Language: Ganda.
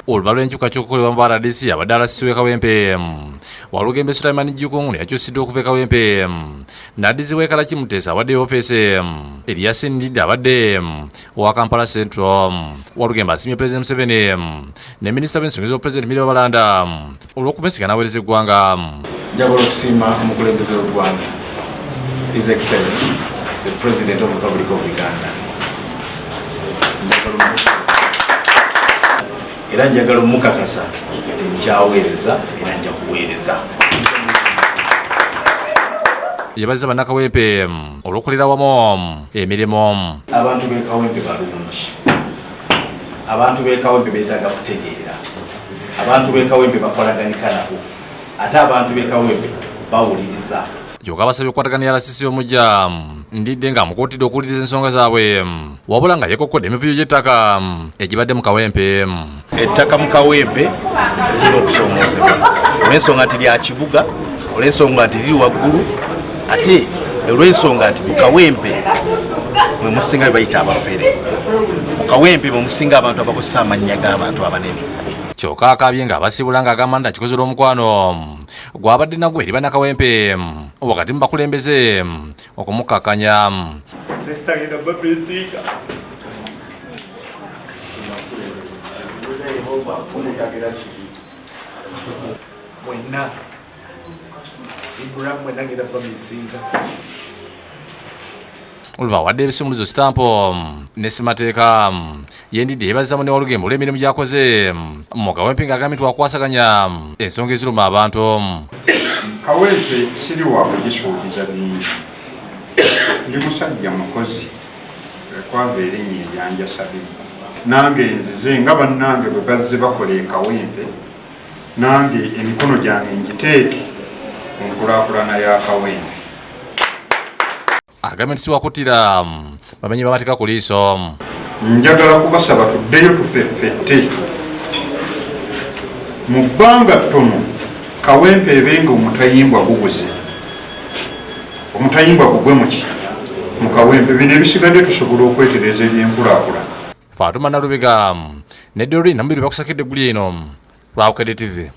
Oluva lw'enkyukakyuka okukolebwa mu ba RDC, abadde RCC w'e Kawempe Walugembe Sulaiman Jjuuko ono yakyusiddwa okuva e Kawempe n'addizibwa e Kalaki. Muteesa abadde ofiisi Erias Ndidde abadde owa Kampala Central. Walugembe asiimye Pulezidenti Museveni ne minisita w'ensonga z'obupulezidenti Milly Babalanda olw'okumwesiga n'aweereza eggwanga. Njagala okusiima omukulembeze w'eggwanga, His Excellency the President of the Republic of Uganda. Njagala omusiima era njagala omukakasa nti nkyaweereza era nja kuweereza. Yebaziza bannakawempe olw'okukolera wamu emirimu. Abantu b'e Kawempe balungi, abantu b'e Kawempe beetaaga kutegeera, abantu b'e Kawempe bakolaganika nabo, ate abantu b'e Kawempe bawuliriza. Kyokka abasabye okukwatagana RCC omujja Ndidde ng'amukuutidde okuwuliriza ensonga zaabwe, wabula nga yeekokkodde emivuyo gy'ettaka egibadde mu Kawempe. Ettaka mu Kawempe lirina okusoomoozebwa olw'ensonga nti lya kibuga, olw'ensonga nti liri waggulu, ate olw'ensonga nti mu Kawempe mwe musinga bye bayita abafere, mu Kawempe mwe musinga abantu abakozesa amannya g'abantu abanene. Kyokka akaabye ng'abasiibula ng'agamba nti akikoze olw'omukwano gw'abadde nagwo eri bannakawempe wakati mu bakulembeze okumukkakkanya. Mwenna Ibrahim, mwenna ngenda bamisinga. Oluva awadde ebisumuluzo, sitampo ne ssemateeka, yendidde yeebazza munne Walugembe olw'emirimu gy'akoze mu Kawempe ng'agambye nti wakwasaganya ensonga eziruma abantu. Kawempe siri wa kugisuubiza bingi, ndi musajja mukozi kwava erinnya eryanjasabiggo. Nange nzize nga bannange bwe bazze bakola e Kawempe, nange emikono gyange ngiteeke ku nkulaakulana ya Kawempe. Agambye nti siwakuttira bamenyi b'amateeka ku liiso. Njagala kubasaba tuddeyo tufeffette mu bbanga ttono Kawempe ebe nga omutayimbwa gubuze, omutayimbwa gugwe muki mu Kawempe. Bino ebisigadde tusobola okwetereza ebyenkulaakulana. Fatuma Nalubega ne Doreen Namubiru bakusakidde egguli eno lwa Bukedde TV.